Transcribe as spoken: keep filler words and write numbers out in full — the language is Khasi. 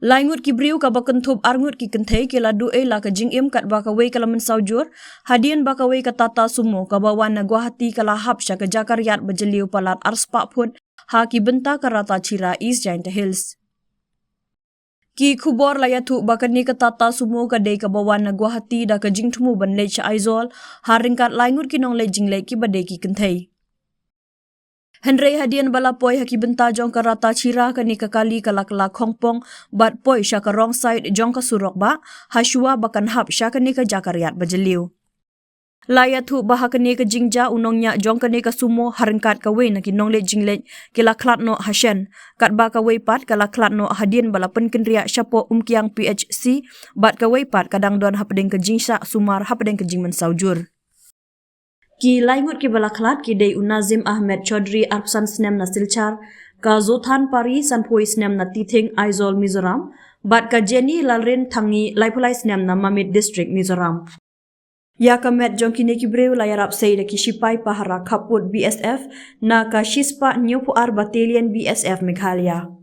Lai ngut ki briew kaba kynthup ar ngut ki kynthei ki la duh ei la ka jingim katba kawei ka la mynsaw jur, hadien ba kawei ka Tata Sumo kaba wan na Guwahati ka la hap sha ka jaka riat ba jylliew palat ar spah phut ha ki bynta ka Rata Chira, East Jaintia Hills. Ki khubor la ïathuh ba kane ka Tata Sumo ka dei kaba wan na Guwahati da ka jingthmu ban leit sha Aizawl, ha ryngkat lai ngut ki nongleit jingleit kiba dei ki kynthei. Hynrei hadien ba la poi ha ki bynta jong ka Rata Chira, kane ka kali ka la kylla khongpong bad poi sha ka wrong side jong ka surok bah, ha shuwa ba kan hap sha kane ka jaka riat ba jylliew. La ïathuh ba ha kane ka jingjia u nongñiah jong kane ka Sumo ha ryngkat kawei na ki nongleit jingleit ki la khlad noh ha shen, katba kawei pat ka la khlad noh hadien ba la pynkynriah shapoh Umkiang P H C, bad kawei pat ka dang don hapdeng ka jingshah sumar hapdeng ka jingmynsaw jur. Ki lai ngut kiba la khlad ki dei u Nazim Ahmed Chaudhry, arphew san snem, na Silchar, ka Zothan Pari, sanphew snem, na Tithing, Aizawl, Mizoram, bad ka Jenny Lalrin Thangi, laiphew lai snem, na Mamit District, Mizoram. Ïa ka met jong kine ki briew la ïarap sei da ki shipai pahara khappud B S F na ka shispah hynñiewphew ar Battalion B S F Meghalaya.